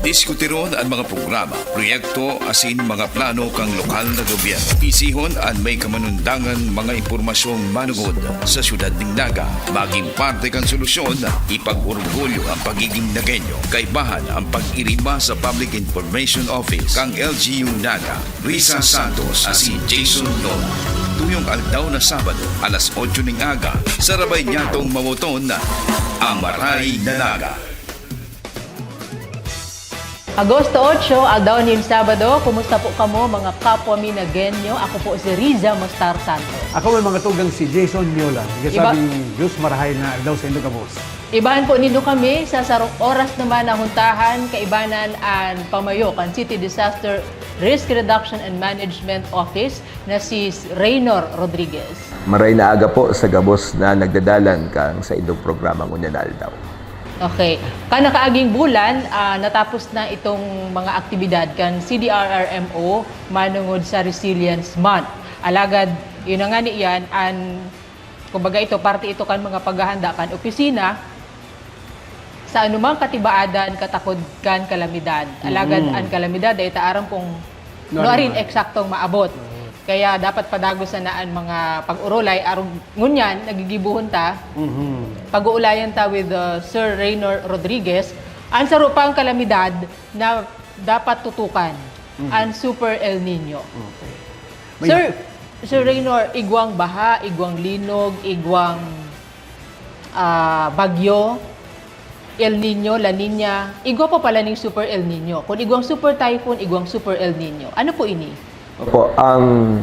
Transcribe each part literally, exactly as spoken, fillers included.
Diskutiron an mga programa, proyekto asin mga plano kan lokal na gobyerno. Pisihon an may kamanundangan mga impormasyong manugod sa syudad nin Naga. Magin parte kan solusyon, ipag-orgulyo an pagigin Nagueño. Kaibahan an pag-iriba sa Public Information Office kan L G U Naga. Risa Santos asin Jason Lola. Tuyong aldaw na Sabado, alas otso ning aga, sarabay niyatong mawoton na ang Maray na Naga. Agosto otso, aldaw nin Sabado, kumusta po kamo, mga kapwa mi Nagueño? Ako po si Riza Mostar Santos. Ako may mga tugang si Jason Miola. Iba- Sabing Diyos marahay na aldaw sa indo gabos. Ibahan po nindo kami sa sarong oras naman na huntahan, kaibanan an pamayo kan City Disaster Risk Reduction and Management Office na si Raynor Rodriguez. Maray na aga po sa gabos na nagdadalan kang sa indong programa ngunyan na aldaw. Okay. Kanakaaging bulan, ah, natapos na itong mga aktibidad kan C D R R M O manungod sa Resilience Month. Alagad, yun na nga ni iyan, an, kumbaga ito, parte ito kan mga paghahanda kan opisina sa anumang katibaadan katakod kan kalamidad. Alagad an kalamidad ay taaram kung nuarin eksaktong maabot. Kaya dapat padagos na an mga pag-urulay. Arog ngunyan, nagigibuhon ta, pag-uulayan ta with uh, Sir Raynor Rodriguez, an sarupang kalamidad na dapat tutukan, an Super El Nino. May- Sir, Sir Raynor, igwang baha, igwang linog, igwang ah, bagyo, El Nino, La Nina, igwa pa pala ning Super El Nino. Kung igwang Super Typhoon, igwang Super El Nino. Ano po ini? Opo, ang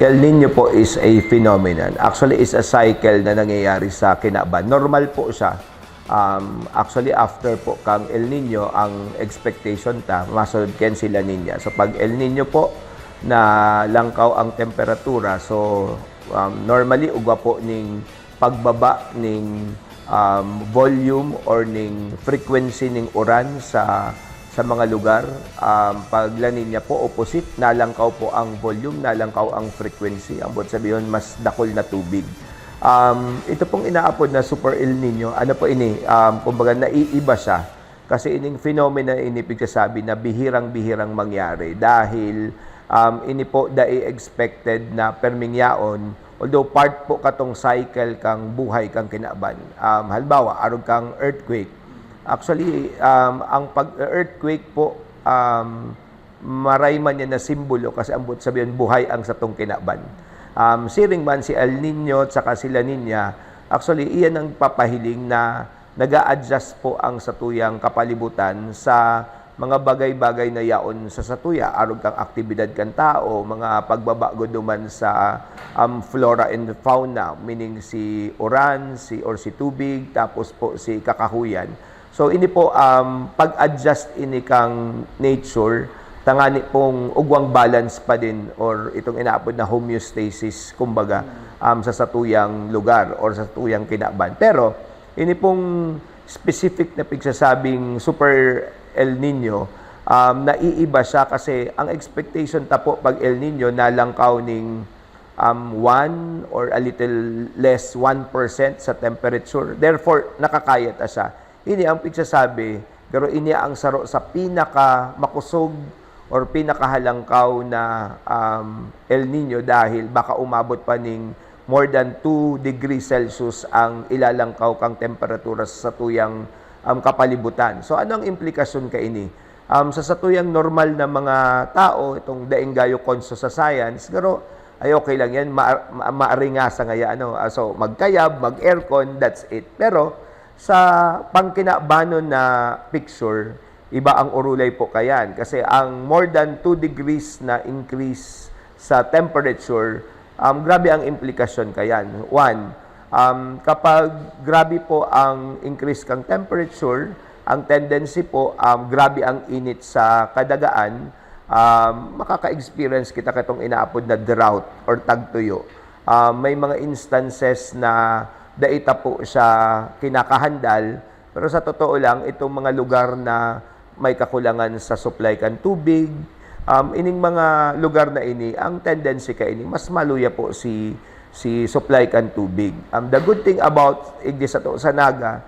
El Nino po is a phenomenon. Actually, is a cycle na nangyayari sa kinaban. Normal po siya. Um, actually, after po kang El Nino, ang expectation ta, masunod kayan si La Nina. So, pag El Nino po, na langkaw ang temperatura. So, um, normally, ugwa po ning pagbaba ning um, volume or ning frequency ning uran sa sa mga lugar. Um, pag La Nina po, opposite, nalangkaw po ang volume, nalangkaw ang frequency. Ang buot sabihon, mas dakul na tubig. Um, ito pong inaapod na Super El Nino, ano po ini? Um, kumbaga, naiiba siya. Kasi ining phenomena ini pigsasabi na bihirang-bihirang mangyari dahil um, ini po dai expected na permingyaon, although part po katong cycle kang buhay kang kinaban. Um, halimbawa, arog kang earthquake. Actually, um, ang pag-earthquake po, um, maray man yan na simbolo kasi ang buot sabihon buhay ang satong kinaban. Um, siring man si El Nino at saka si La Nina, actually, iyan ang papahiling na nag-a-adjust po ang satuyang kapalibutan sa mga bagay-bagay na yaon sa satuya, arog kang aktibidad kan tao, mga pagbabago duman sa um, flora and fauna, meaning si uran, si or si tubig, tapos po si kakahuyan. So ini po um, pag-adjust ini kang nature, tangani pong ugwang balance pa din or itong inaapod na homeostasis, kumbaga, um, sa satuyang lugar or sa satuyang kinaban. Pero ini pong specific na pigsasabing Super El Nino, um, naiiba siya kasi ang expectation ta po pag El Nino nalangkaw ning um, one or a little less one percent sa temperature. Therefore, nakakaya ta siya. Ini ang pigsasabi, pero ini ang saro sa pinaka makusog or pinakahalangkaw na um, El Nino dahil baka umabot pa ning more than two degrees Celsius ang ilalangkaw kang temperatura sa satuyang um, kapalibutan. So ano ang implikasyon kaini? Um, sa satuyang normal na mga tao, itong daing gayo konso sa science, pero ay okay lang yan, ma- ma- maaringasa ngaya, ano. Ah, so, magkayab, mag-aircon, that's it. Pero sa pangkinabanon na picture, iba ang urulay po kayan. Kasi ang more than two degrees na increase sa temperature, um, grabe ang implikasyon kayan. One, um, kapag grabe po ang increase kang temperature, ang tendency po, um, grabe ang init sa kadagaan, um, makaka-experience kita katong inaapod na drought or tagtuyo. Um, may mga instances na dai ta po siya kinakahandal, pero sa totoo lang, itong mga lugar na may kakulangan sa supply kan tubig, um, ining mga lugar na ini, ang tendency kaini, mas maluya po si, si supply kan tubig. Um, the good thing about igdi sato sa Naga,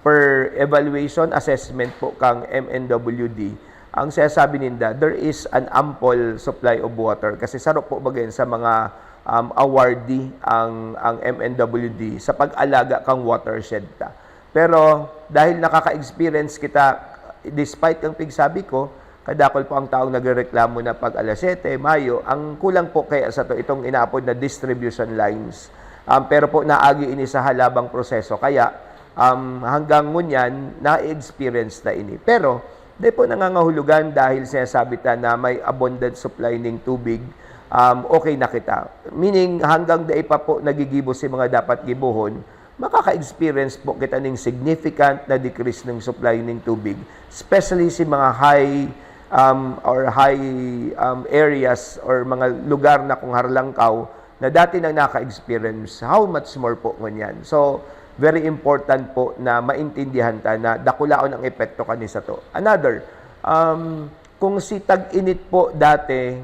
per evaluation assessment po kang M N W D, ang sinasabi ninda, there is an ample supply of water. Kasi saro po baga yan sa mga, um, awardee ang, ang M N W D sa pag-alaga kang watershed ta. Pero dahil nakaka-experience kita, despite kang pigsabi ko, kadakol po ang taong nagrereklamo na pag alas siyete, Mayo, ang kulang po kaya sa to, itong inaapod na distribution lines. Um, pero po naagi ini sa halabang proseso. Kaya, um, hanggang ngunyan, na-experience na ini. Pero, di po nangangahulugan dahil sinasabi ta na may abundant supply ning tubig, um, okay na kita. Meaning, hanggang dai pa po nagigibo si mga dapat gibohon, makaka-experience po kita ning significant na decrease ng supply ning tubig, especially si mga high, um, or high, um, areas or mga lugar na kung harlangkaw na dati nang naka-experience, how much more po ngunyan? So, very important po na maintindihan ta na dakulaon ang epekto kani sato. Another, um, kung si tag-init po dati,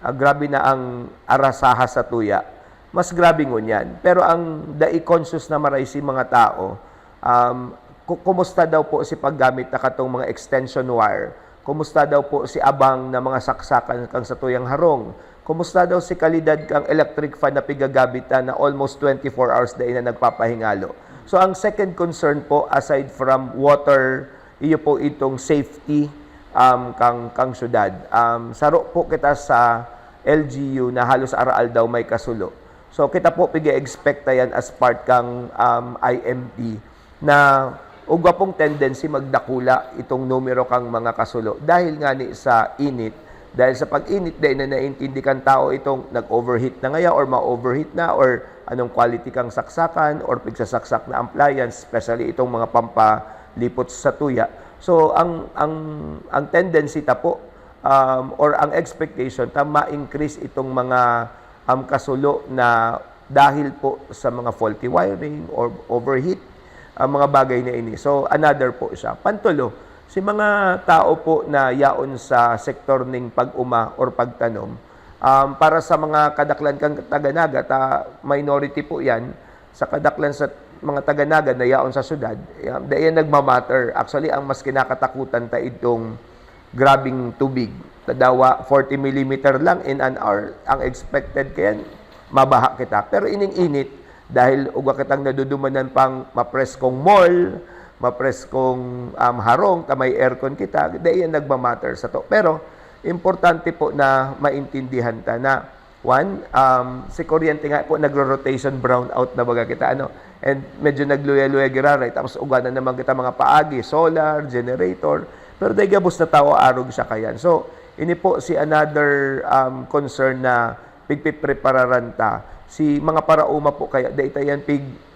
ah, grabe na ang arasaha sa tuya, mas grabe ngunyan. Pero ang dai conscious na maray si mga tao, um, ku-, kumusta daw po si paggamit na katong mga extension wire? Kumusta daw po si abang na mga saksakan kang satuyang harong? Kumusta daw si kalidad kang electric fan na pigagamit na, na almost twenty-four hours dai na nagpapahingalo? So, ang second concern po, aside from water, iyo po itong safety, um, kang, kang syudad. Um, saro po kita sa L G U na halos araal daw may kasulo. So, kita po pig-expect yan as part kang, um, I M P na ugwa pong tendency magdakula itong numero kang mga kasulo dahil nga ni sa init. Dahil sa pag-init, dahil na naintindi kang tao itong nag-overheat na ngaya or ma-overheat na or anong quality kang saksakan or pigsasaksak na appliance, especially itong mga pampalipot sa tuya. So, ang, ang, ang tendency ta po, um, or ang expectation ta, ma-increase itong mga, um, kasulo na dahil po sa mga faulty wiring or overheat, ang mga bagay na ini. So, another po siya. Pantulo, si mga tao po na yaon sa sektor ning pag-uma or pagtanom, um, para sa mga kadaklan kang taga-Naga, ta minority po yan, sa kadaklan sa mga taga-Naga na yaon sa syudad, yan, dai yan nagmamatter. Actually, ang mas kinakatakutan ta itong grabing tubig. Tadawa, forty millimeter lang in an hour, ang expected kayan, mabaha kita. Pero ining init, dahil ugwa kitang nadudumanan pang mapreskong mall, mapreskong, um, harong, ta may aircon kita, dai yan nagmamatter sato. Pero, importante po na maintindihan ta na, one, um, si kuryente nga po, nagro-rotation brownout na baga kita, ano? And medyo nagluya-luya giraray, tapos ugwa na naman kita mga paagi, solar, generator. Pero dai gabos na tawo arog siya kayan. So, ini po si another, um, concern na pigpiprepararan ta. Si mga paraoma po kaya, dai ta yan pig-,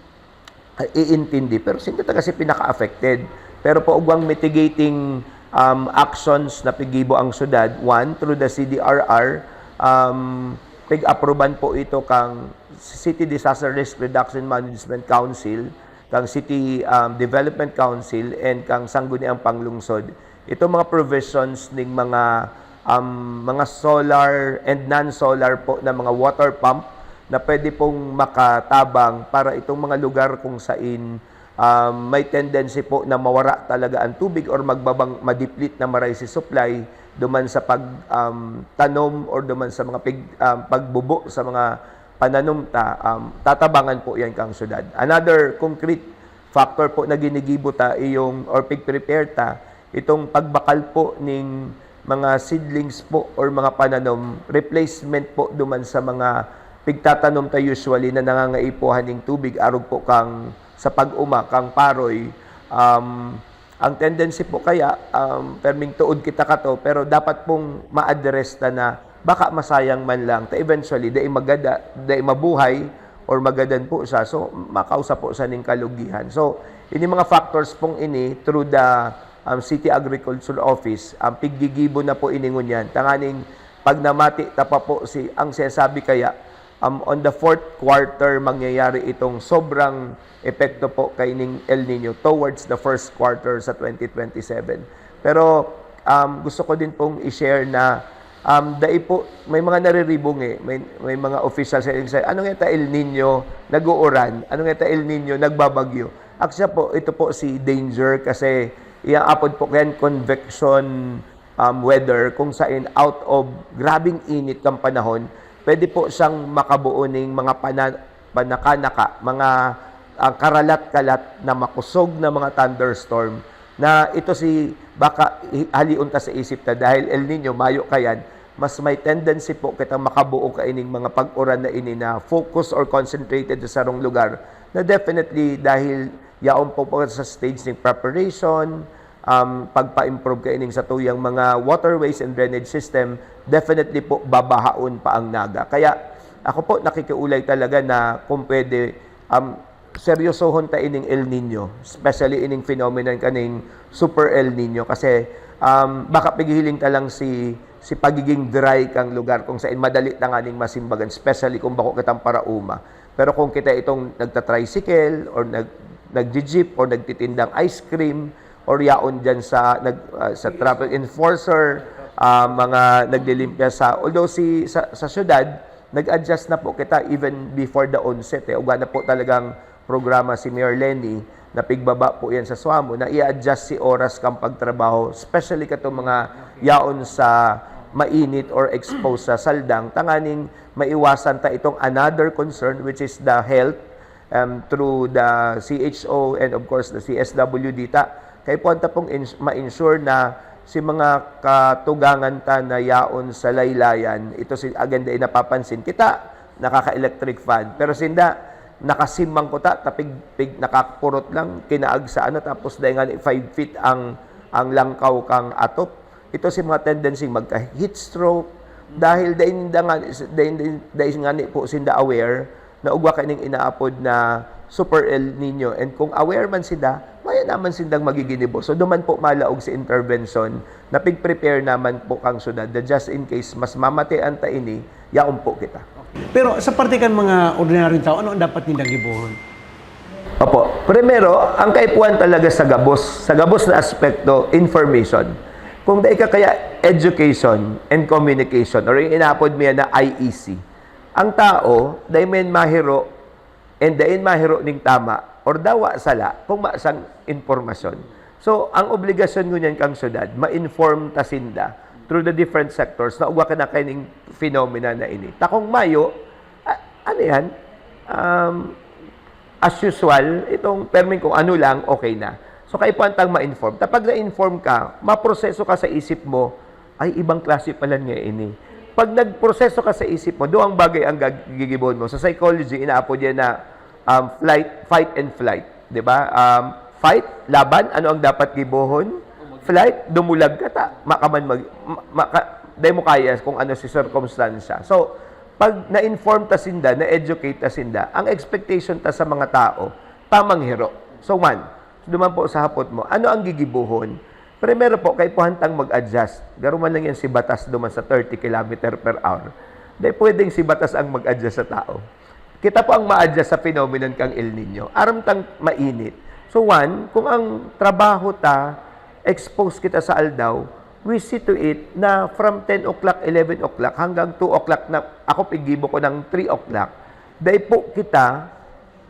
iintindi. Pero sinda ta kasi pinaka-affected. Pero po ugwang mitigating, um, actions na piggibo ang syudad, one, through the C D R R, um, pig-aproban po ito kang City Disaster Risk Reduction Management Council, kang City, um, Development Council, and kang Sangguniang Panglungsod. Itong mga provisions ning mga, um, mga solar and non-solar po na mga water pump na pwede pong makatabang para itong mga lugar kung sain, um, may tendency po na mawara talaga ang tubig or magbabang, ma-deplete na maray si supply duman sa pag, um, tanom or duman sa mga pig-, um, pagbubo sa mga pananom ta, um, tatabangan po yan kang syudad. Another concrete factor po na ginigibo ta iyong, or pig-prepare ta, itong pagbakal po ning mga seedlings po or mga pananom, replacement po duman sa mga pigtatanom ta usually na nangangaipuhan ning tubig, arog po kang sa pag-uma, kang paroy. Um, ang tendency po kaya, um, perming tuod kita kato, pero dapat pong ma-address ta na baka masayang man lang ta eventually, dai magada, dai mabuhay, or magadan po siya. So, makausa po siya ning kalugihan. So, ini mga factors pong ini, through the, um, City Agriculture Office, ang piggigibo na po ini ngunyan. Tanganing pag namati ta pa po si, ang sinasabi kaya, um, on the fourth quarter, mangyayari itong sobrang epekto po kaining El Niño towards the first quarter sa twenty twenty-seven. Pero, um, gusto ko din pong i-share na, um, dai po, may mga nariribong eh. May, may mga officials sa, "Ano nga ta El Niño nag-uuran? Ano nga ta El Niño nagbabagyo?" Actually po, ito po si danger kasi iyaapod po kayan convection, um, weather, kung sain out of grabing init kang panahon, pwede po siyang makabuo ning mga pana-, panakanaka, mga, ah, karalat-kalat na makusog na mga thunderstorm na ito si, baka i-, halion ta sa isip ta dahil El Niño, mayo kayan, mas may tendency po kitang makabuo kaining mga pag-uran na ini na focus or concentrated sa sarong lugar na definitely dahil yaon po po sa stage ning preparation, um, pagpa-improve kaining satuyang mga waterways and drainage system, definitely po babahaon pa ang Naga. Kaya ako po nakikiulay talaga na kung pwede, um, seryosohon ta ining El Niño, especially ining phenomenon kaning Super El Niño kasi, um, baka pighihiling ta lang si, si pagiging dry kang lugar kung sain madali ta nganing masimbagan, especially kung bako kitang parauma. Pero kung kita itong nagta-tricycle or nag-, nagji-jeep or nagtitindang ice cream or yaon diyan sa, nag-, ah, sa traffic enforcer, ah, mga naglilimpya sa, although si, sa, sa syudad, nag-adjust na po kita even before the onset, eh. Uga na po talagang programa si Mayor Leni na pigbaba po yan sa swamo na i-adjust si oras kang pagtrabaho, especially katong mga yaon sa mainit or exposed sa saldang, tanganing maiwasan ta itong another concern, which is the health, um, through the C H O and of course the C S W D ta. Kaipuhan ta pong ins-, ma-ensure na si mga katugangan ta na yaon sa laylayan, ito si agenda ay napapansin. Kita, nakaka-electric fan. Pero sinda, nakasimang kuta, tapig, pig, nakapurot lang, kinaag sa ano, tapos dahil nga ni five feet ang, ang langkaw kang atop. Ito si mga tendency magka-heat stroke, dahil dahil, dahil, dahil, dahil nga ni po sinda aware na ugwa kaining inaapod na Super El Niño. And kung aware man sinda, maya naman sindang magiginibo. So, duman po malaog si intervention na pig-prepare naman po kang syudad na just in case mas mamatean ta ini, yaon po kita. Pero sa parte kan mga ordinaryong tao, ano ang dapat nindang gibohon? Opo. Primero, ang kaipuhan talaga sa gabos, sa gabos na aspekto, information. Kung dai ka kaya education and communication, or yung inapod mo yan na I E C, ang tao, dai man mahiro, and dai mahiro ning tama, or dawa sala, kung masang impormasyon. So, ang obligasyon ngunyan kang syudad, ma-inform ta sinda through the different sectors na ugwa ka na kaining phenomena na ini. Takong mayo, a- ano yan? Um, as usual, itong perming kung ano lang, okay na. So, kaipuhan tang ma-inform. Tapag na-inform ka, maproseso ka sa isip mo, ay, ibang klase pala niya ini. Pag nagproseso ka sa isip mo, duwang bagay ang gag- gigibon mo. Sa psychology, inaapod yan na um, flight, fight and flight. Di ba? Um, fight, laban, ano ang dapat gibohon? Flight, dumulag ka ta. Makaman mag, ma- maka, dai mo kaya kung ano si circumstansya. So, pag na-inform ta sinda, na-educate ta sinda, ang expectation ta sa mga tao, tamang hiro. So, one, duman po sa hapot mo, ano ang gigibohon? Primero po, kaipuhan tang mag-adjust. Garo man lang yan si batas duman sa thirty kilometer per hour. Dai pwedeng si batas ang mag-adjust sa tao. Kita po ang ma-adjust sa phenomenon kang El Niño. Aram tang mainit. So one, kung ang trabaho ta, expose kita sa aldaw, we see to it na from ten o'clock, eleven o'clock hanggang two o'clock na ako pigibo ko ng three o'clock, dai po kita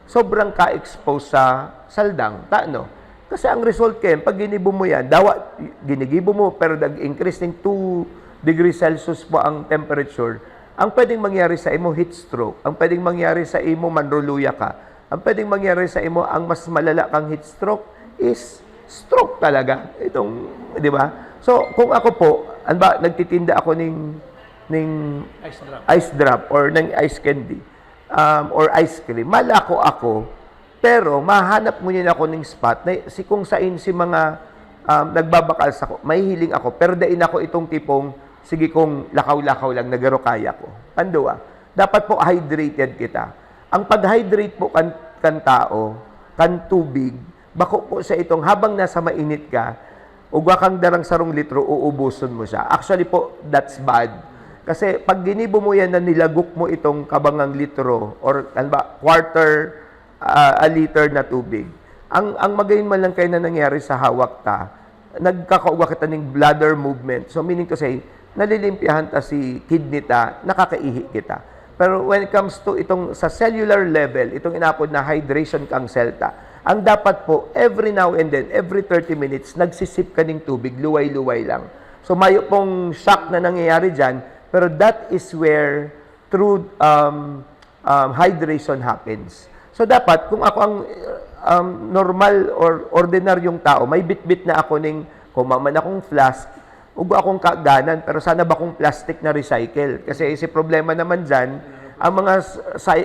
sobrang ka-expose sa saldang. Tano? Kasi ang result kayan, pag ginibo mo yan, dawa, ginigibo mo, pero nag-increase ning two degrees Celsius po ang temperature, ang pwedeng mangyari sa imo, heat stroke. Ang pwedeng mangyari sa imo, manruluya ka. Ang pwedeng mangyari sa imo, ang mas malala kang heat stroke is stroke talaga. Itong, di ba? So, kung ako po, ano ba, nagtitinda ako ning, ning Ice drop. ice drop or ng ice candy, um, or ice cream, malako ako, pero mahanap ngunyan ako ning spot na si kung sain si mga, um, nagbabakal sa ko, mahihiling ako, pero dai na ako itong tipong, sige kong lakaw-lakaw lang, nagaro kaya ko. Pandua, dapat po hydrated kita. Ang pag-hydrate po kan, kan tao, kan tubig, bako po sa itong habang nasa mainit ka, ugwa kang darang sarong litro, uubuson mo siya. Actually po, that's bad. Kasi pag ginibo mo yan na nilagok mo itong kabangang litro or, ano ba, quarter, ah, a liter na tubig, ang, ang magayon man lang kayo na nangyari sa hawak ta, nagkakaugwa kita ning bladder movement. So, meaning to say, nalilimpiyahan ta si kidney ta, nakakaihi kita. Pero when it comes to itong sa cellular level, itong inapod na hydration kang cell ta, Ang dapat po, every now and then, every thirty minutes, nagsisip ka ng tubig, luway-luway lang. So, mayo pong shock na nangyayari dyan, pero that is where true um, um, hydration happens. So, dapat, kung ako ang um, normal or ordinaryong tao, may bitbit na ako ning, kung maman akong flask, ugo akong kaganan, pero sana ba kung plastic na recycle? Kasi si problema naman dyan, ang mga,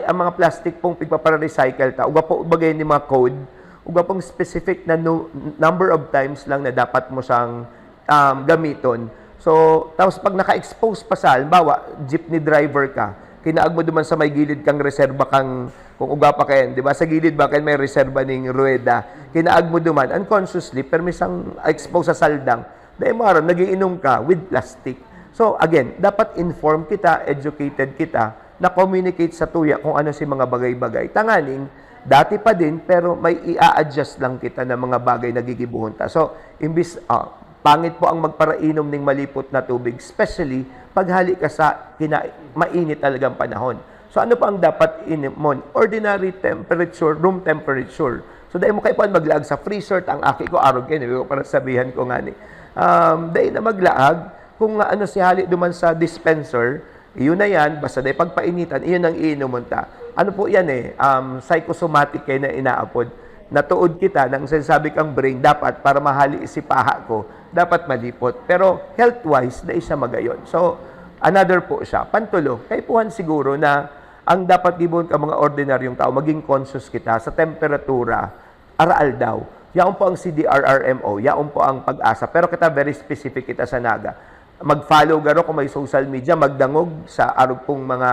ang mga plastic pong pigpapara-recycle ta, uga po bagay ni mga code, uga pong specific na no, number of times lang na dapat mo siyang um, gamiton. So, tapos pag naka-expose pa sa, halimbawa, jeepney driver ka, kinaag mo duman sa may gilid kang reserba kang, kung uga pa kayan, di ba? Sa gilid ba kayan may reserba ning ruweda? Kinaag mo duman, unconsciously, permisang expose sa saldang, dahil mo aram, nagiinom ka with plastic. So, again, dapat informed kita, educated kita, na-communicate sa tuya kung ano si mga bagay-bagay. Tanganing, dati pa din, pero may i-adjust lang kita ng mga bagay na gigibuhon ta. So, imbis, ah, pangit po ang magparainom ning malipot na tubig, especially pag hali ka sa kina-, mainit talagang panahon. So, ano pa ang dapat inimon? Ordinary temperature, room temperature. So, dahil mo kayo po maglaag sa freezer, ang aki ko, arog kayo, hindi ko para sabihan ko nga ni. Um, dahil na maglaag, kung nga ano si hali duman sa dispenser, iyon na yan, basta dahil pagpainitan, iyon ang iinomon ta. Ano po yan eh, um, psychosomatic kayo na inaapod. Natuod kita nang sinasabi kang brain, dapat para mahali si paha ko, dapat malipot. Pero health-wise, dai siya magayon. So, another po siya. Pantulo, kaipuhan siguro na ang dapat gibohon ka mga ordinaryong tao, maging conscious kita sa temperatura, araaldaw. Yaon po ang C D R R M O, yaon po ang pag-asa. Pero kita very specific kita sa Naga. Mag-follow garo kung may social media, magdangog sa arog pong mga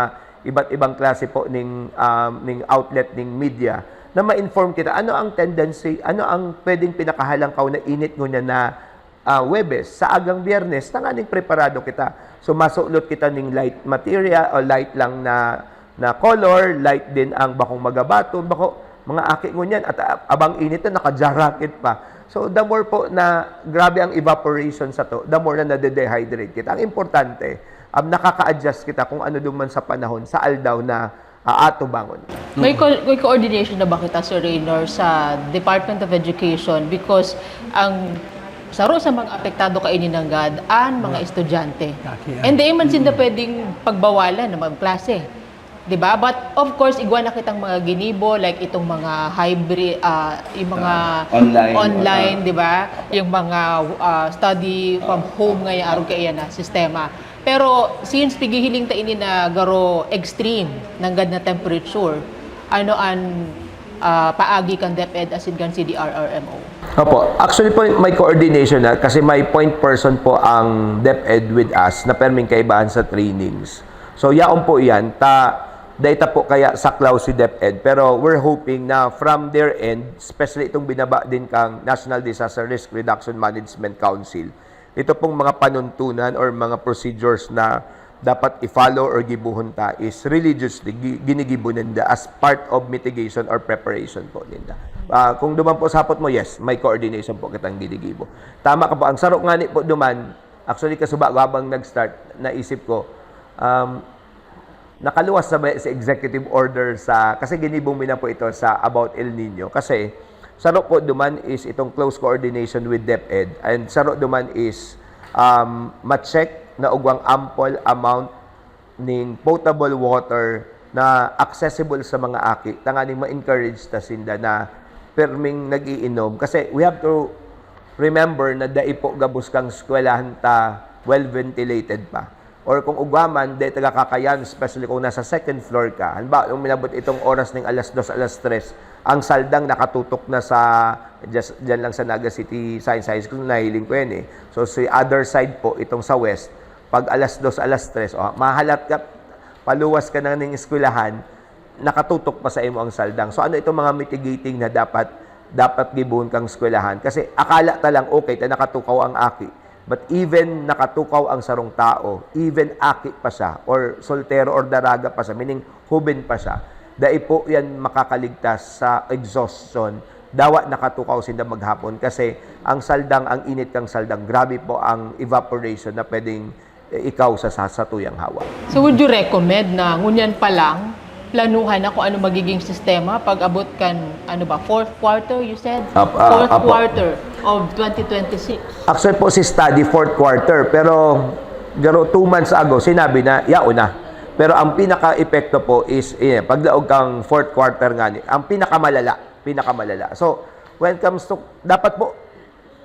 iba't ibang klase po ning, um, ning outlet ning media na ma-inform kita ano ang tendency, ano ang pwedeng pinakahalangkaw na init ngunyan na ah, Huwebes, sa agang Biyernes, tanganing preparado kita. So, masulot kita ning light material o light lang na, na color, light din ang bakong magabaton, bako, mga aki ngunyan, at ah, abang init na, naka-jacket pa. So, the more po na grabe ang evaporation sa to, the more na nade-dehydrate kita. Ang importante, um, nakaka-adjust kita kung ano duman sa panahon, sa aldaw na ah, atubangon. May, co- may coordination na ba kita, Sir Raynor, sa Department of Education? Because ang saro sa mga apektado kaini nanggad, an mga estudyante. Aki, And di man sinda pwedeng pagbawalan na magklase. 'Di ba? But of course, igwa na kitang mga ginibo, like itong mga hybrid, ah, yung mga Ah, online, online, ah. 'Di ba? Yung mga ah, study from home ngayon, arog kaiyan na sistema. Pero since pigihiling ta ini na garo extreme, nanggad na temperature, ano an ah, paagi kan DepEd asin kan C D R R M O? Opo. Actually po, may coordination na kasi may point person po ang DepEd with us na perming kaibahan sa trainings. So, yaon po yan. Ta, data po kaya saklaw si DepEd. Pero we're hoping na from their end, especially itong binaba din kang National Disaster Risk Reduction Management Council, ito pong mga panuntunan or mga procedures na dapat i-follow or gibuhon ta is religiously gi- ginigibo ninda as part of mitigation or preparation po ninda. Ah, kung duman po sa hapot mo, yes, may coordination po kitang ginigibo. Tama ka po. Ang saro nga ni po duman, actually, kasuba ko habang nag-start, naisip ko, um, nakaluwas na ba si executive order sa, kasi ginibong mi na po ito sa about El Nino. Kasi, saro po duman is itong close coordination with DepEd, and saro duman is um, ma-check na ugwang ample amount ning potable water na accessible sa mga aki, tanganing ma-encourage ta sinda na perming nag-iinom. Kasi we have to remember na dai po gabos kang eskwelahan ta well ventilated pa. Or kung ugwa man, dai taga kakayan, especially kung nasa second floor ka. Halimbawa, yung minabot itong oras ng alas dos, alas tres, ang saldang nakatutok na sa, just, dyan lang sa Naga City Science High School, nahiling ko yan eh. So, si other side po, itong sa west, pag alas dos, alas tres, oh, mahalat ka, paluwas ka na ng eskwelahan, nakatutok pa sa imo ang saldang. So, ano itong mga mitigating na dapat dapat gibohon kang eskwelahan? Kasi akala ta lang, okay, ta nakatukaw ang aki. But even nakatukaw ang sarong tao, even aki pa siya, or soltero or daraga pa siya, meaning huben pa siya, dai po yan makakaligtas sa exhaustion. Dawa nakatukaw sinda maghapon kasi ang saldang, ang init kang saldang, grabe po ang evaporation na pwedeng eh, ikaw sa, sa satuyang hawa. So would you recommend na ngunyan pa lang, planuhan na kung ano magiging sistema pag abot kan, ano ba, fourth quarter, you said? Ap- ah, fourth apo. quarter of twenty twenty-six. Actually po, si study fourth quarter, pero garo two months ago, sinabi na, yaon na. Pero ang pinaka-epekto po is, eh, paglaog kang fourth quarter nga ni, ang pinakamalala, pinakamalala. So, when it comes to, dapat po,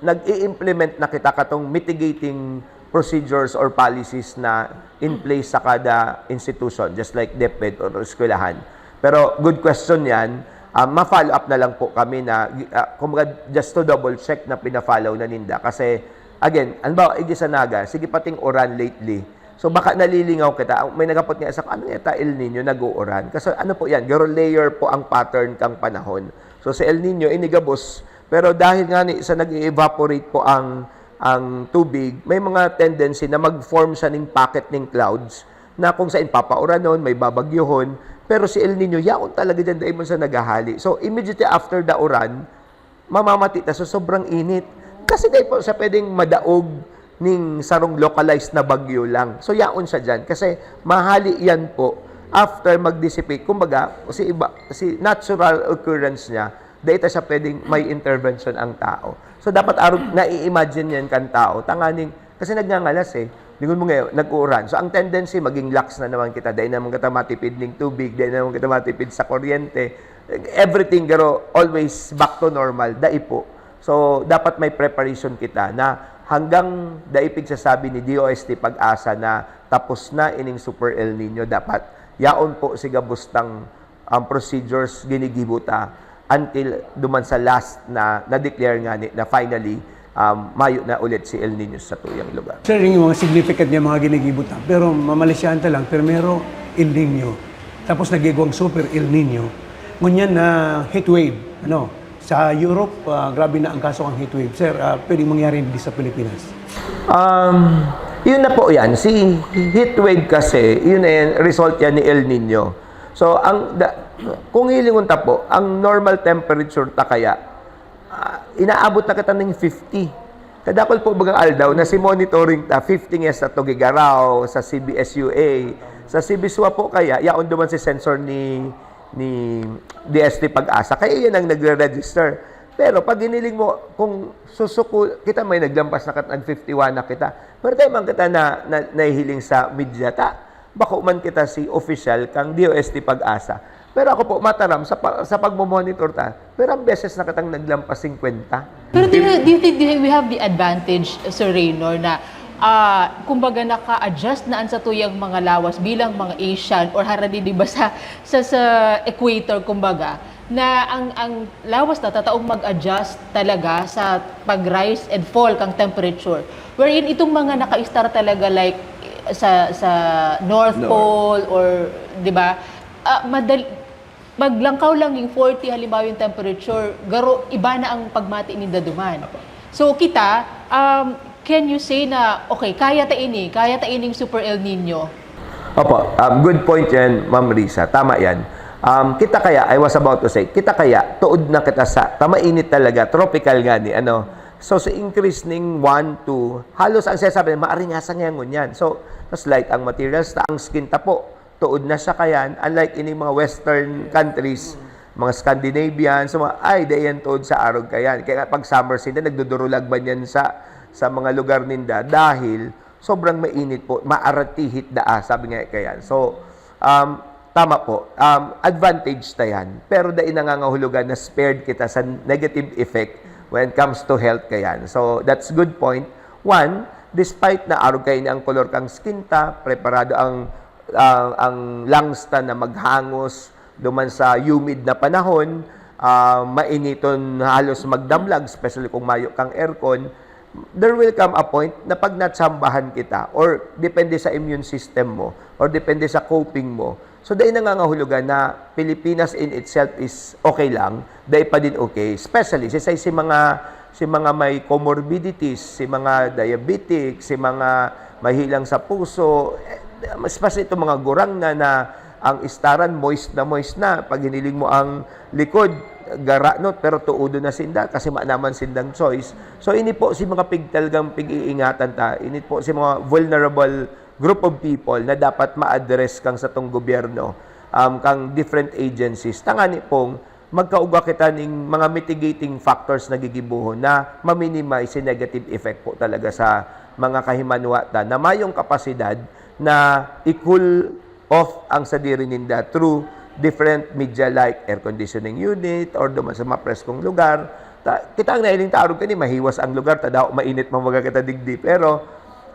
nag-i-implement na kita katong mitigating procedures or policies na in place sa kada institution, just like DepEd or eskwelahan. Pero good question yan. Ah, ma-follow up na lang po kami na, ah, kumbaga, just to double check na pina-follow na ninda. Kasi, again, halimbawa, igisa Naga, sige pating uran lately. So, baka nalilingaw kita. Ang- May nagapot nga sa ano nga ta El Nino nag-uuran? Kasi ano po yan, garo layer po ang pattern kang panahon. So, sa El Nino, inigabos. Pero dahil nga ni, sa nag-evaporate po ang ang tubig, may mga tendency na mag-form siya ning packet ning clouds na kung saan papauranon, may babagyohon, pero si El Nino, yaon talaga dyan, dahil mo siya naghahali. So, immediately after the uran, mamamati ta sa sobrang init. Kasi dahil po siya pwedeng madaog ning sarong localized na bagyo lang. So, yaon siya dyan. Kasi mahali yan po after mag-dissipate. Kumbaga, si, iba, si natural occurrence niya, dahil ta siya pwedeng may intervention ang tao. So, dapat arog, nai-imagine yan kan tao. Tanganing, kasi nagngangalas eh. Lingon mo ngayon, nag-uuran. So, ang tendency, maging lax na naman kita. Dahil naman kita matipid ning tubig, dahil naman kita matipid sa kuryente. Everything, pero always back to normal. Dai po. So, dapat may preparation kita na hanggang dai pigsasabi ni D O S T Pag-asa na tapos na ining Super El Nino. Dapat yaon po si gabos tang ang procedures ginigibo ta until duman sa last na na-declare nga ni, na finally, um, mayo na ulit si El Nino sa tuyang lugar. Sir, yung mga significant niya mga ginigibo ta. Pero mamalisyahan ta lang, primero, El Nino. Tapos nagigwang super El Nino. Ngunyan na heat wave. Ano? Sa Europe, ah, grabe na ang kaso ng heat wave. Sir, ah, pwedeng mangyari hindi sa Pilipinas? Um, yun na po yan. Si heat wave kasi, yun na yan, result yan ni El Nino. So, ang, da, kung hilingon ta po, ang normal temperature ta kaya, ah, inaabot na kita ng fifty. Kadakol po bagang aldaw na si monitoring ta, fifty nga sa Tuguegarao, sa C B S U A, sa C B S U A po kaya, yaon duman si sensor ni ni D S T Pag-asa. Kaya yan ang nagre-register. Pero pag hiniling mo, kung susuko, kita may naglampas na kat-, nag fifty-one na kita. Pero tayo man kita na, na nahihiling sa media ta. Bako man kita si official kang D O S T Pag-asa. Pero ako po, mataram sa, pa- sa pagmomonitor ta, pero ang beses na kitang naglampas fifty. Pero do you, do you think we have the advantage, Sir Raynor, na ah, kumbaga naka-adjust na an satuyang mga lawas bilang mga Asian or harani, di ba, sa, sa, sa equator, kumbaga, na ang, ang lawas na tataong mag-adjust talaga sa pag-rise and fall kang temperature. Wherein itong mga naka-star talaga like sa, sa North North. Pole or, di ba, ah, madal-, maglangkaw lang yung forty, halimbawa yung temperature, garo, iba na ang pagmati ninda duman. So kita, um, can you say na, okay, kaya ta ini, kaya ta ining Super El Nino? Opo, um, good point yan, Ma'am Risa. Tama yan. Um, kita kaya, I was about to say, kita kaya, tuod na kita sa, tamainit talaga, tropical nga ni, ano. So, sa increase ning one, two, halos ang sinasabi, maaringasan ngayon yan. So, mas light ang materials, ta ang skin ta po, tuod na siya kayan. Unlike ining mga western countries, mga Scandinavian, so mga, ay, dai yan tuod sa arog kayan. Kaya nga pag summer sila, nagdudurulag man yan sa, sa mga lugar ninda dahil sobrang mainit po, maaratihit daa, sabi nga kayan. So, um, tama po, um, advantage ta yan. Pero dai nangangahulugan na spared kita sa negative effect when it comes to health kayan. So, that's good point. One, despite na arog kaini ang kolor kang skin ta, preparado ang, ang, ang lungs ta na maghangos duman sa humid na panahon, ah, mainiton halos magdamlag, especially kung mayo kang aircon, there will come a point na pag natsambahan kita, or depende sa immune system mo, or depende sa coping mo, so dai nangangahulugan na Pilipinas in itself is okay lang, dai pa din okay, especially si, si mga, si mga may comorbidities, si mga diabetic, si mga mahilang sa puso, eh, especially itong mga gurang na, na ang istaran moist na moist na. Pag hiniling mo ang likod, garanot, pero tuudo na sinda kasi maanaman sindang choice. So, ini po si mga pig-, talagang pig-iingatan ta. Ini po si mga vulnerable group of people na dapat ma-address kang satong gobyerno. um, kang different agencies. Tangani pong magkaugwa kita ning mga mitigating factors na gigibohon na ma-minimize si negative effect po talaga sa mga kahimanwa ta na mayong kapasidad na i-cool off ang sadiri ninda through different media like air conditioning unit or duman sa mapreskong lugar. Ta, kita ang nailing taarog kani, mahiwas ang lugar, ta daw mainit man baga kita digdi. Pero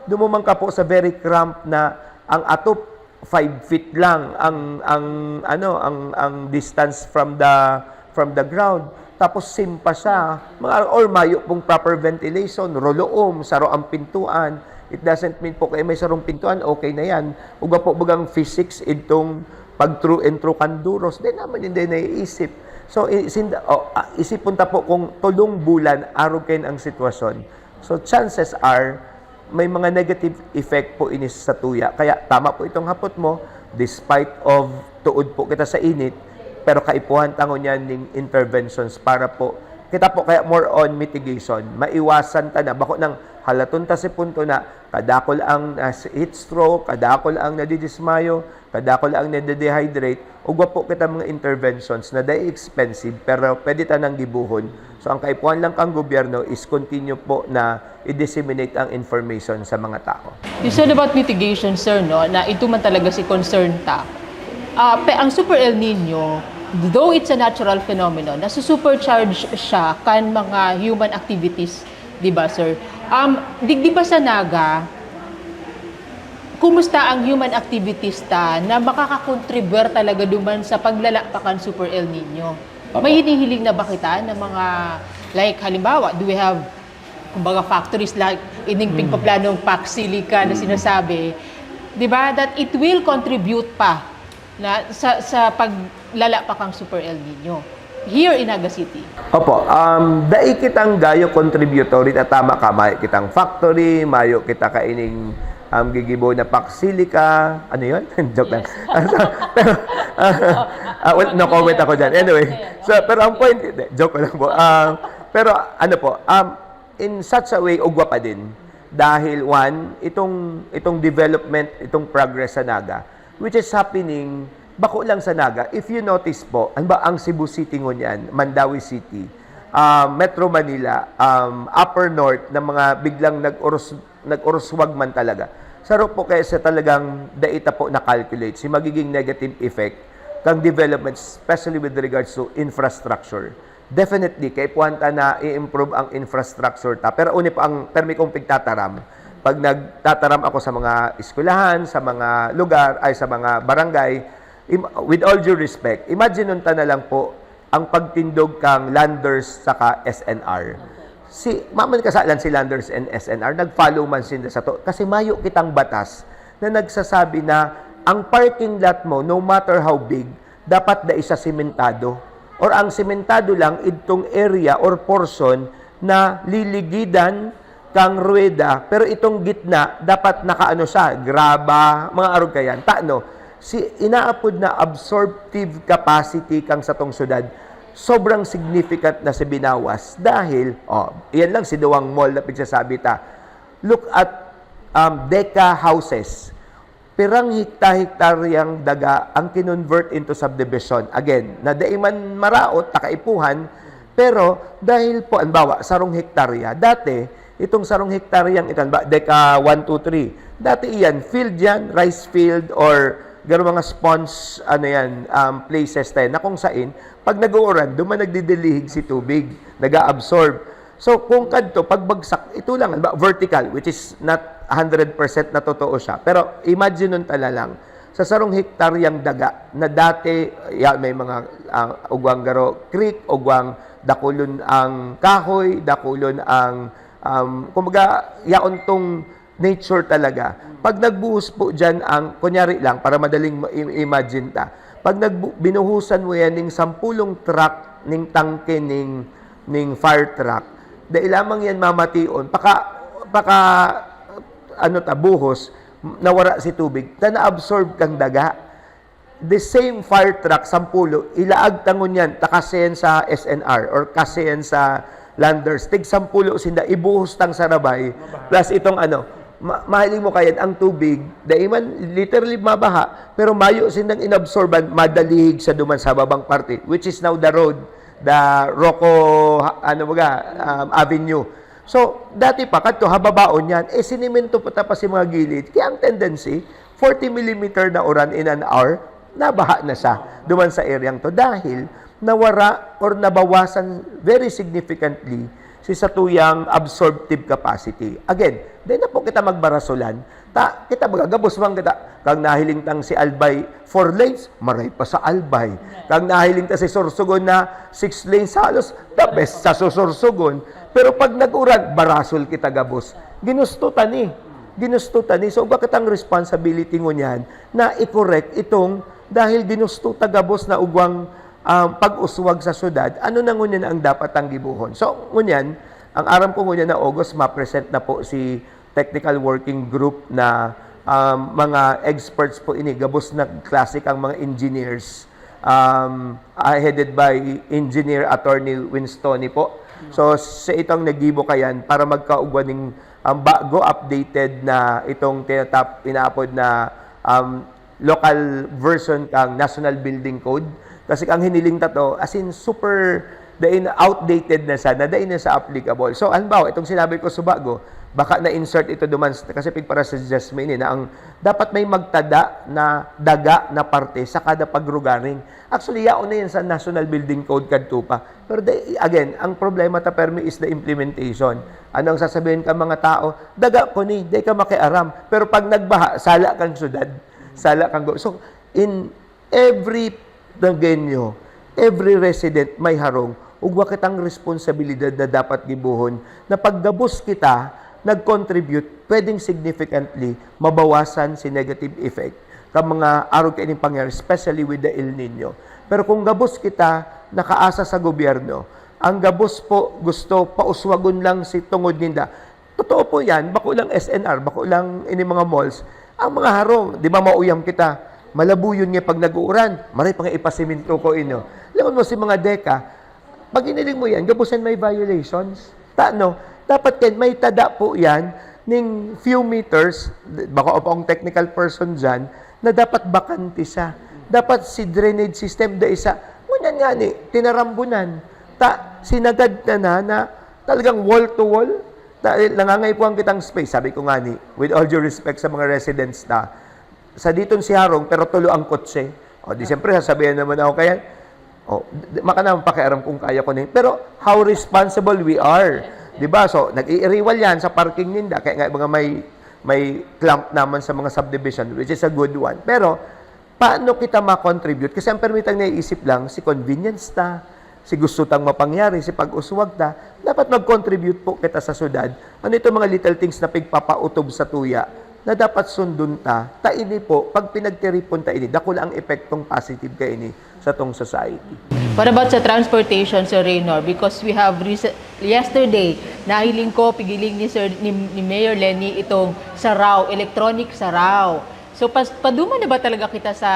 dumuman ka po sa very cramped na ang atop five feet lang ang, ang, ano, ang, ang distance from the, from the ground. Tapos simpa siya. Mga, or mayo pong proper ventilation, roloom, saro ang pintuan. It doesn't mean po kaya may sarong pintuan, okay na yan. Ugwa po bagang physics itong pag through and through kan duros. Di naman hindi naiisip. So, i-, sinda, oh, ah, isipon ta po kung tulong bulan, arog kayo ang sitwasyon. So, chances are, may mga negative effect po ini sa tuya. Kaya tama po itong hapot mo, despite of tuod po kita sa init, pero kaipuhan ta ngunyan ning interventions para po, kita po kaya more on mitigation. Maiwasan ta na, bako nang halaton ta si punto na kadakol ang, ah, heat stroke, kadakol ang nadidismayo, kadakol ang nade-dehydrate, ugwa po kita mga interventions na dai expensive, pero pwede ta nang gibohon. So, ang kaipuhan lang kang gobyerno is continue po na i-disseminate ang information sa mga tao. You said about mitigation, sir, no, na ito man talaga si concern ta. Ah, pe, ang Super El Nino, though it's a natural phenomenon, nasusupercharge siya kan mga human activities, di ba, sir? Um, digdi ba sa Naga, kumusta ang human activities ta na makakakontribwer talaga duman sa paglala pa kan Super El Nino? May hinihiling na ba kita ng mga, like, halimbawa, do we have, kumbaga, factories like ining pigpaplanong Pax Silica na sinasabi, di ba, that it will contribute pa na sa, sa paglala pa kang Super El Nino here in Naga City? Opo, um, dai kitang gayo contributory na tama ka, mayo kitang factory, mayo kita kaining um, gigibo na Pax Silica. Ano yun? Joke lang. Pero, ah, well, no comment ako dyan. Anyway, so, pero ang point, hindi, joke ko lang po. Ah, pero ano po, um, in such a way, ugwa pa din. Dahil one, itong, itong development, itong progress sa Naga, which is happening, bako lang sa Naga. If you notice po, ano ba ang Cebu City ngunyan, Mandaue City, ah, Metro Manila, um, Upper North, na mga biglang nag-uros, nag-uruswag man talaga. Saro po kaya sa talagang dai ta po na-calculate si magiging negative effect kang development, especially with regards to infrastructure. Definitely, kaipuhan ta na i-improve ang infrastructure ta. Pero uni po ang permi kong pigtataram. Pag nagtataram ako sa mga eskwelahan, sa mga lugar, ay sa mga barangay, im- with all due respect, imagine ta na lang po ang pagtindog kang Landers saka S N R. Si, maman kasalan si Landers and S N R, nag-follow man sinda sa to. Kasi mayo kitang batas na nagsasabi na ang parking lot mo, no matter how big, dapat dai siya sementado. Or ang sementado lang, idtong area or portion na liligidan kang ruweda, pero itong gitna, dapat nakaano siya, graba, mga arog kayan. Tano, si inaapod na absorptive capacity kang satong syudad, sobrang significant na si binawas. Dahil, oh, iyan lang si duwang mall na pigsasabi ta. Look at um, Deca houses. Pirang hekta-hektaryang daga ang kinonvert into subdivision. Again, na dai man maraot, ta kaipuhan, pero dahil po, halimbawa, sarong hektarya, dati, itong sarong hektaryang ito, halimbawa, Deca one, two, three, dati iyan, field yan, rice field, or garo mga sponge, ano yan, um, places tayo, na kung sain, pag nag-uuran, duman nagdidilihig si tubig, nag-a-absorb. So, kung kadto, pagbagsak, ito lang, halimbawa, vertical, which is not hundred percent na totoo siya. Pero imagine nun tala lang, sa sarong hektaryang daga na dati, ya, may mga ah, ugwang garo creek, ugwang dakulon ang kahoy, dakulon ang, um, kumbaga, yaon tong nature talaga. Pag nagbuhos po dyan ang, kunyari lang, para madaling ma- i- imagine ta, pag nagbu- binuhusan mo yan ning sampulong truck ning tangke ning, ning fire truck, dai lamang yan mamation, paka, paka, ano ta, buhos, nawara si tubig, na na-absorb kang daga. The same fire truck, sampulo, ilaag ta ngunyan, ta kasi yan sa S N R or kasi yan sa Landers. Tig sampulo sinda, ibuhos tang sarabay, plus itong ano, Ma-, mahiling mo kaya ang tubig, dai man literally mabaha, pero mayo sindang inabsorban, madalihig sa duman sa babang parte, which is now the road, the Rocco, ha-, ano baga, um, Avenue. So, dati pa, kadto, hababaon yan. Eh, sinimento pa ta pa si mga gilid. Kaya ang tendency, forty millimeter na uran in an hour, nabaha na siya duman sa areang to. Dahil nawara or nabawasan very significantly si satuyang absorptive capacity. Again, di na po kita magbarasolan. Ta, kita, magagabos man kita. Kang nahiling tang si Albay, four lanes, maray pa sa Albay. Kang nahiling ta si Sorsogon na six lanes halos, the best sa Sorsogon. Pero pag nag-uran, barasol kita gabos. Ginusto ta ni. Ginusto ta ni. So, uga kitang responsibility ngunyan na i-correct itong, dahil ginusto ta gabos na ugwang, um, pag-uswag sa syudad, ano na ngunyan ang dapat tang gibohon? So, ngunyan, ang aram ko ngunyan na August, ma-present na po si technical working group na, um, mga experts po ini, gabos na klase kang mga engineers, um, ah, headed by Engineer Attorney Winstone po. So, sa itong nagibo kayan para magkaugwa ning, um, bago updated na itong tinatap-, inaapod na, um, local version kang National Building Code. Kasi ang hiniling ta to, as in, super, dai na, outdated na siya, na dai na siya applicable. So, halimbawa, itong sinabi ko sa bago, baka na-insert ito duman, kasi pigpara-suggest mo ini, na ang dapat may magtada na daga na parte sa kada pagrugaring. Actually, yaon na yan sa National Building Code kadto pa. Pero dai, again, ang problema ta permi is the implementation. Ano ang sasabihin ka mga tao? Daga ko ni, dai ka makiaram. Pero pag nagbaha, sala kang syudad. Sala kang go-, so, in every Nagueño, every resident may harong, ugwa kitang responsibilidad na dapat gibohon na pag gabos kita nag-contribute, pwedeng significantly mabawasan si negative effect kan mga arog kaining pangyayari, especially with the El Nino. Pero kung gabos kita nakaasa sa gobyerno, ang gabos po gusto pauswagon lang si tungod ninda. Totoo po yan, bako lang S N R, bako lang ini mga malls. Ang mga harong, di ba mauyam kita, malabuyon nga pag nag-uuran, maray pa nga ipasiminto ko inyo. Lingon mo si mga deka, pag iniling mo yan, gabusan may violations. Ta, no? Dapat yan, may tada po yan, ning few meters, bako pa akong technical person dyan, na dapat bakante siya. Dapat si drainage system, da isa. Ngunyan nga ni, tinarambunan. Ta, sinagad na na, na talagang wall to wall, dahil nangangaipuhan kitang space, sabi ko nga ni, with all due respect sa mga residents ta, sa diton si harong, pero tulo ang kotse. O, di siyempre, sasabihan naman ako kaya, o, di, maka naman pakiaram kung kaya ko na yun. Pero, how responsible we are. Di ba? So, nag-iiriwal yan sa parking ninda. Kaya nga, mga may, may clamp naman sa mga subdivision, which is a good one. Pero, paano kita ma-contribute? Kasi ang permitang naiisip lang, si convenience ta, si gusto tang mapangyari, si pag-uswag ta, dapat mag-contribute po kita sa syudad. Ano itong mga little things na pigpapautob sa tuya na dapat sundon ta? Ta ini po, pag pinagtiripon ta ini, dakula ang epektong positive kaini sa tong society. What about sa transportation, Sir Raynor? Because we have recent, yesterday, nahiling ko, pigiling ni Sir ni, ni Mayor Lenny itong saraw, electronic saraw. So, pas, paduma na ba talaga kita sa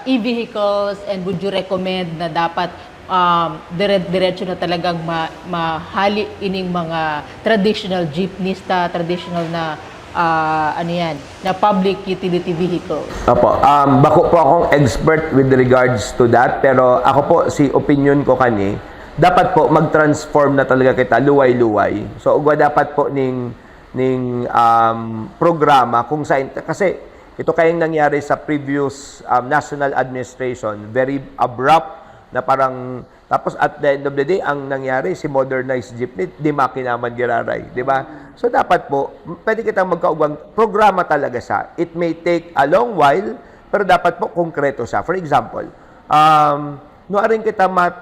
e-vehicles, and would you recommend na dapat um, dire, diretso na talagang ma, mahali ining mga traditional jeepneys ta, traditional na ah, ano yan, na public utility vehicle? Opo. Um, bako po akong expert with regards to that, pero ako po, si opinion ko kani, dapat po mag-transform na talaga kita luway-luway. So, ugwa dapat po ning, ning um, programa kung saan, kasi ito kayang nangyari sa previous um, national administration, very abrupt na parang, tapos at the end of the day, ang nangyari, si modernized jeepney, di makina man giraray, di ba? So dapat po, pwede kitang magkaugwang programa talaga siya. It may take a long while, pero dapat po konkreto siya. For example, um, nuaring kita mat,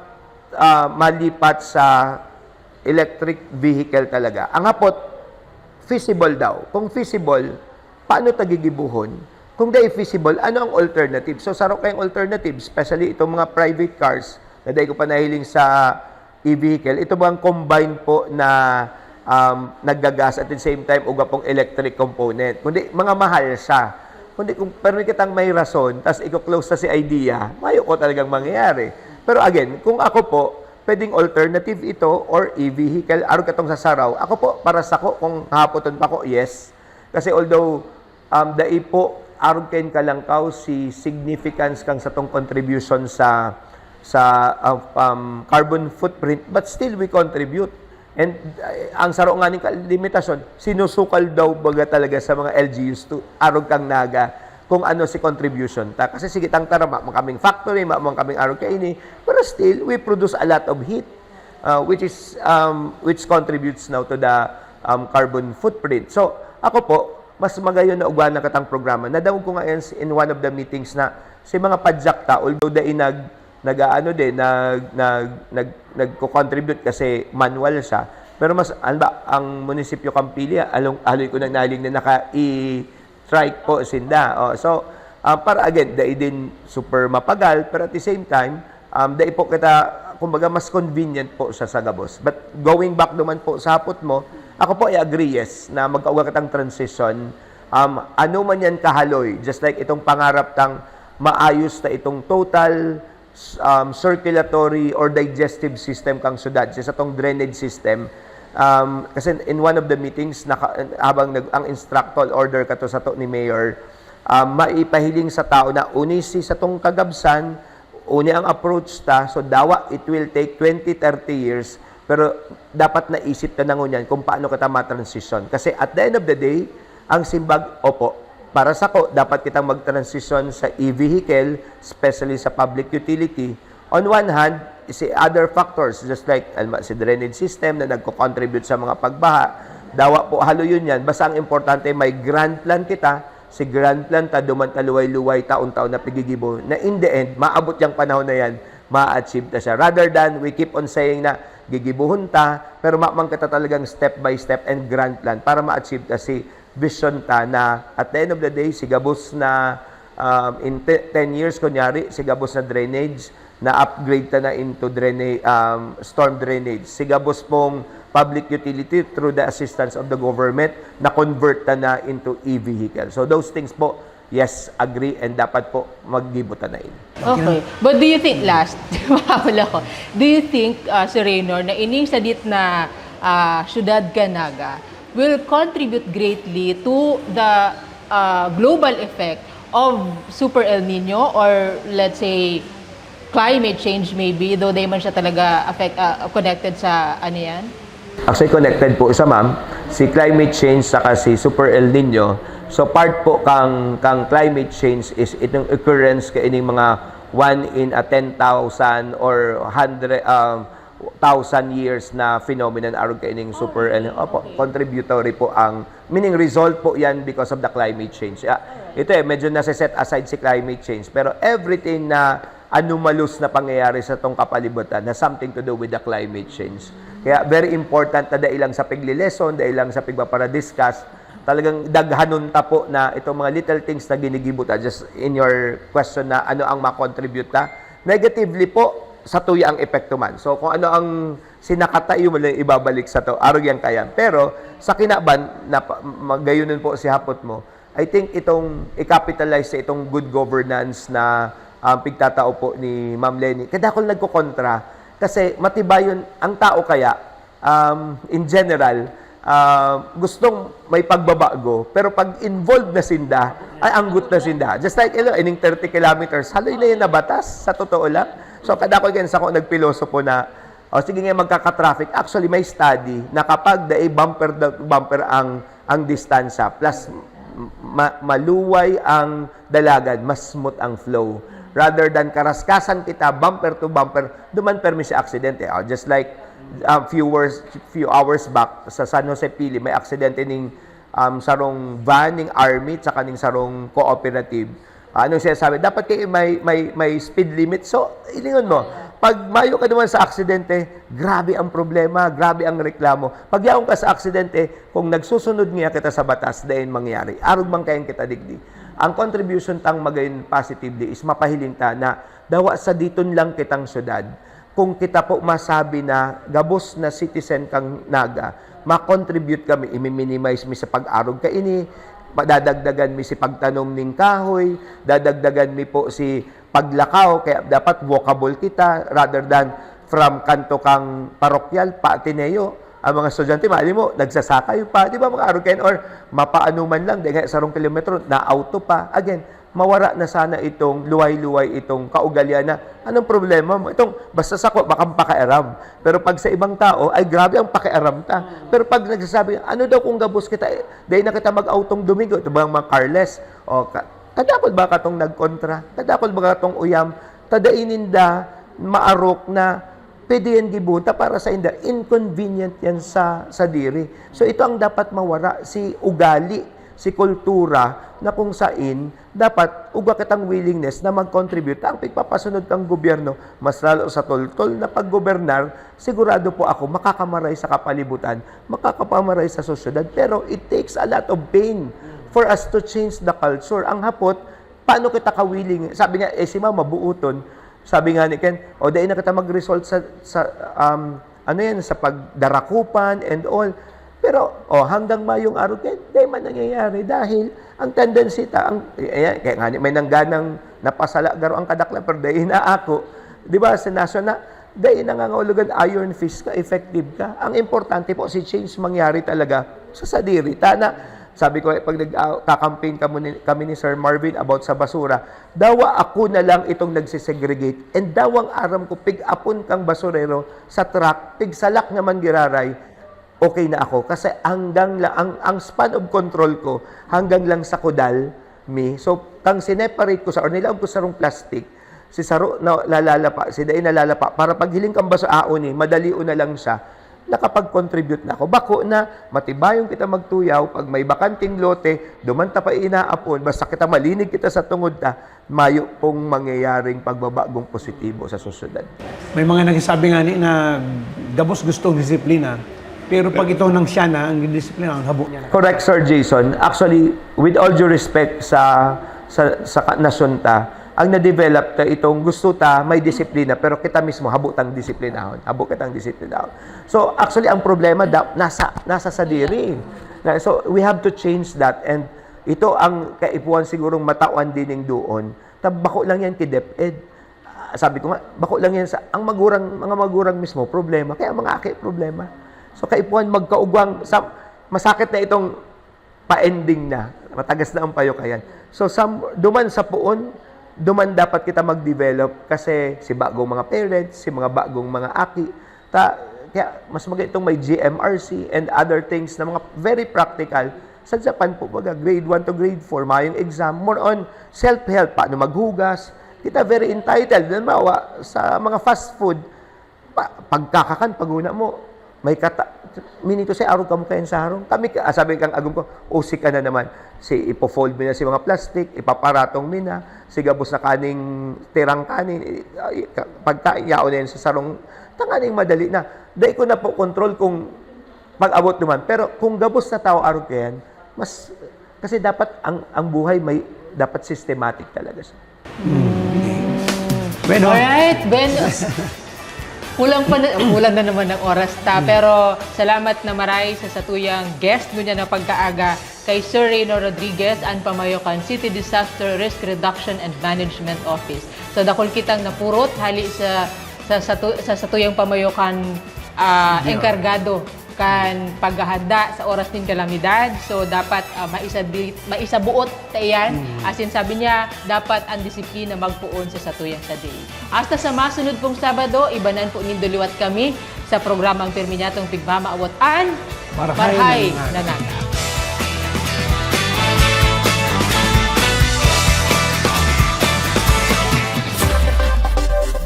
ah, malipat sa electric vehicle talaga. Ang hapot, feasible daw. Kung feasible, paano ta gigibohon? Kung dai feasible, ano ang alternative? So, saro kayong alternative, especially itong mga private cars na dai ko pa nahiling sa e-vehicle. Ito bang combine po na um, naggagas at the same time uga pong electric component? Kundi mga mahal siya. Kundi kung permi kitang may rason, tas i-close sa si idea, mayo ko talagang mangyayari. Pero again, kung ako po, pwedeng alternative ito or e-vehicle, arog katong sa saraw. Ako po, para sa ko, kung hapoton pa ko, yes. Kasi although, um, dai po arog kaini kalangkaw si significance kan satong contribution sa, sa, uh, um, carbon footprint, but still we contribute. And, uh, ang saro nga ning kalimitasyon, sinusukal daw baga talaga sa mga L G Us to, arog kan Naga, kung ano si contribution ta. Kasi sige, tang tara, ma-, makaming factory, ma-, makaming arog kaini, pero still, we produce a lot of heat, uh, which is, um, which contributes now to the, um, carbon footprint. So, ako po, mas magayon na ugwa na katang programa. Nadangog ko nga yan s-, in one of the meetings na si mga padyak ta, although dai nag-, nag-aano din, nag-, nag-, nag-, nagko-contribute kasi manual siya. Pero mas, ano ba, ang munisipyo Campili, along, aloy ko nang nahiling na naka-e-trike po sinda. Oh, so, ah, para again, dai din super mapagal, pero at the same time, um, dai po kita, kumbaga, mas convenient po siya sa gabos. But going back naman po sa hapot mo, ako po, I agree, yes, na magkauga kitang transition. Um, ano man yan kahaloy, just like itong pangarap tang maayos na itong total, um, circulatory or digestive system kang syudad, sa satong drainage system. Um, kasi in one of the meetings, naka-, habang nag-, ang instructor order kato sato ni Mayor, um, maipahiling sa tao na uni si satong kagabsan, uni ang approach ta, so dawa it will take twenty, thirty years, pero dapat naisip ta na ngunyan kung paano kita ma-transition. Kasi at the end of the day, ang simbag, opo, para sako, dapat kitang mag-transition sa e-vehicle, especially sa public utility. On one hand, si other factors, just like, alma-, si drainage system na nagko-contribute sa mga pagbaha, dawa po haloyon yan. Basta ang importante, may grant plan kita, si grant plan ta, duman ta luway-luway, taon-taon na pigigibo, na in the end, maabot yang panahon na yan, ma-achieve ta siya. Rather than we keep on saying na gigibuhon ta, pero mamang kita talagang step by step and grant plan para ma-achieve ta si vision ta na at the end of the day, si gabos na, um, in te-, ten years, kunyari, si gabos na drainage, na-upgrade ta na into drainage, um, storm drainage. Si gabos pong public utility through the assistance of the government, na-convert ta na into e-vehicle. So those things po, yes, agree, and dapat po maggibo ta na ini. Okay. But do you think, last, mawala ko, do you think, uh, Sir Raynor, na ining sadit na, uh, syudad kan Naga will contribute greatly to the, uh, global effect of Super El Nino or, let's say, climate change maybe, though di man siya talaga affect, uh, connected sa ano yan? Actually, connected po siya, ma'am. Si climate change saka si Super El Nino. So, part po kang, kang climate change is itong occurrence kaining mga one in a ten thousand or hundred, um, thousand years na phenomenon arog kaining Super El Nino. Opo, contributory po ang, meaning result po yan because of the climate change. Ah, ito eh, medyo nasa-set aside si climate change. Pero everything na anomalous na pangyayari sa tong kapalibutan has something to do with the climate change. Kaya very important na dai lang sa pigle-lesson, dai lang sa pigpapara-discuss, talagang daghanon ta po na itong mga little things na ginigibo ta, just in your question na ano ang makontribute ta, negatively po, sa tuya ang epekto man. So kung ano ang sinakata, iyo man lang ibabalik sa to, arog yan kayan. Pero sa kinaban, na pa- magayunon po si hapot mo, I think itong i-capitalize sa itong good governance na, um, pigtatao po ni Ma'am Leni. Kaya ako nagkokontra kasi matibayon ang tao kaya, um, in general, um, gustong may pagbabago, pero pag involved na sinda, ay anggot na sinda. Just like, ilo, ining thirty kilometers, haloy na yan na batas, sa totoo lang. So, kada ko yan sa ako nagpilosopo na, o sige nga, magkaka-traffic. Actually, may study na kapag dai bumper to bumper ang, ang distansya, plus ma- maluway ang dalagan, mas smooth ang flow. Rather than karaskasan kita, bumper to bumper, duman permi si aksidente. Oh, just like, a few hours, few hours back, sa San Jose, Pili, may aksidente ning, um, sarong van ning army tsaka ning sarong cooperative. Ah, anong sinasabi? Dapat kayo may, may, may speed limit. So, ilingon mo, pag mayo ka naman sa aksidente, grabe ang problema, grabe ang reklamo. Pag yaon ka sa aksidente, kung nagsusunod nga kita sa batas, dayon mangyari. Arog man kayan kita digdi. Ang contribution tang magayon positively is mapahiling ta na dawa sa diton lang kitang syudad. Kung kita po masabi na gabos na citizen kang Naga, ma-contribute kami, imi-minimize mi sa pag-arog kaini, dadagdagan mi si pagtanom ning kahoy, dadagdagan mi po si paglakaw, kaya dapat walkable kita rather than from kanto kang parokyal pa Ateneo, Ang mga estudyante, mali mo, nagsasakay pa, di ba, mga aruken? Or mapaano man lang, di nga sarong kilometro, na-auto pa. Again, mawara na sana itong luway-luway, itong kaugalian na, "Anong problema mo?" Itong, basta sako, baka pakiaram. Pero pag sa ibang tao, ay grabe ang pakiaram ta. Pero pag nagsasabi, "Ano daw kung gabos kita, eh, dahil na kita mag-autong Domingo," ito bang mga carless? O, ka-, kadakol ba katong nagkontra? Kadakol ba katong uyam? Tadain ninda, maarok na pwede yan gibuta para sa inda, inconvenient yan sa, sa diri. So, ito ang dapat mawara, si ugali, si kultura, na kung sain, dapat ugwa kitang willingness na mag-contribute. Ang pigpapasunod kang gobyerno, mas lalo sa toltol na paggobernar, sigurado po ako, makakamaray sa kapalibutan, makakapamaray sa sosyedad. Pero it takes a lot of pain for us to change the culture. Ang hapot, paano kita ka-willing? Sabi nga, eh, si Mama buoton. Sabi nga ni Ken, "O, dai na kita mag-resort sa, sa, um, ano yan, sa pagdarakupan and all." Pero, o, hanggang mayong araw, Ken, dai man nangyayari. Dahil, ang tendency ta, ang, eh, ayan, kaya nga ni, may nangganang napasala garo ang kadaklan, pero dai na ako. Di ba, sa nasyon na, dai nangangahulugan iron fist ka, effective ka. Ang importante po, si change mangyari talaga sa sadiri. Tana, sabi ko, eh, pag nag, ah, kakamping kamo ni, kami ni Sir Marvin about sa basura, dawa ako na lang itong nagsisegregate. And dawang aram ko, pig-apon kang basurero sa truck, pigsalak naman giraray, okay na ako. Kasi hanggang la-, ang, ang span of control ko, hanggang lang sa kudal, mi. So, kang sineparate ko sa, or nilaog ko sarong plastic, si saro na lalala pa, si dai nalalapa, para paghiling kang baso, aon ni, madali na lang siya. Nakapag-contribute na ako. Bako na, matibayon kita magtuyaw, pag may bakanting lote, duman ta pa inaapon, basta kita malinig kita sa tungod ta, mayo pong mangyayaring pagbabagong positibo sa sosyedad. May mga nagsasabi nga ni na gabos gustong disiplina, pero pag ito nang siya na, ang disiplina, ang habo niya na. Correct, Sir Jason. Actually, with all due respect sa, sa, sa ka-, nasyon ta, ang na-develop ta itong gusto ta, may disiplina, pero kita mismo, habo tang disiplinahon. Habo kitang disiplinahon. So, actually, ang problema, da-, nasa, nasa sadiri. Na, so, we have to change that. And ito ang kaipuhan sigurong matawan din ning doon. Ta bako lang yan ki DepEd. Ah, sabi ko nga, bako lang yan sa, ang magurang, mga magurang mismo, problema. Kaya mga aki, problema. So, kaipuhan magkaugwang, sa, masakit na itong pa-ending na. Matagas na ang payo kayan. So, some, duman sa poon, duman dapat kita mag-develop kasi si bagong mga parents, si mga bagong mga aki, ta, kaya mas maganda itong may G M R C and other things na mga very practical. Sa Japan po, baga, grade one to grade four, mayong exam, more on self-help, paano maghugas. Kita very entitled. Halimbawa, sa mga fast food, pa-, pagkakakan, pag una mo, may kata-, meaning to say, arog kamo kayan sa harong. Kami, ah, sabi kang agom ko, "Usik ka na naman." Si ipo-fold mi na si mga plastic, ipaparatong mi na, si gabos na kaning tirang kanin, i-, ay, ka-, pagkain, yaon na yan sa sarong, tanganing madali na. Dai ko na po control kung pag-abot naman. Pero kung gabos na tao, arog kayan, mas, kasi dapat ang, ang buhay may, dapat systematic talaga siya. Bueno. Alright, Ben. Kulang pa na, kulang na naman ang oras ta. Pero salamat na maray sa satuyang guest ngunyan na pagkaaga, kay Sir Reyno Rodriguez, an pamayo kan City Disaster Risk Reduction and Management Office. So, dakul kitang napurot hali sa, sa, sa, tu- sa satuyang pamayo kan, ah, engkargado kan paghahanda sa oras nin kalamidad. So, dapat, ah, maisa di-, maisabuot ta iyan. Asin sabi niya, dapat ang disiplina magpoon sa satuyang sadiri. Hasta sa masunod pong Sabado, ibanan po nindo liwat kami sa programang pirmi niyatong pigmamaawot an Marhay na Naga.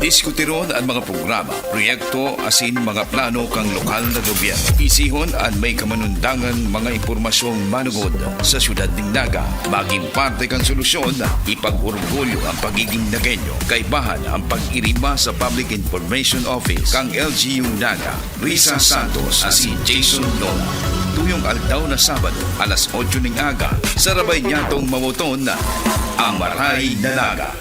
Diskutiron an mga programa, proyekto asin mga plano kan lokal na gobyerno. Isihon an may kamanundangan mga impormasyong manugod sa siyudad nin Naga. Magin parte kan solusyon, ipag-orgulyo an pagigin Nagueño. Kaibahan an pag-iriba sa Public Information Office kan L G U Naga. Risa Santos asin Jason Lola. Tuyong aldaw na Sabado, alas otso ning aga, sarabay niyatong mawoton na ang Marhay na Naga.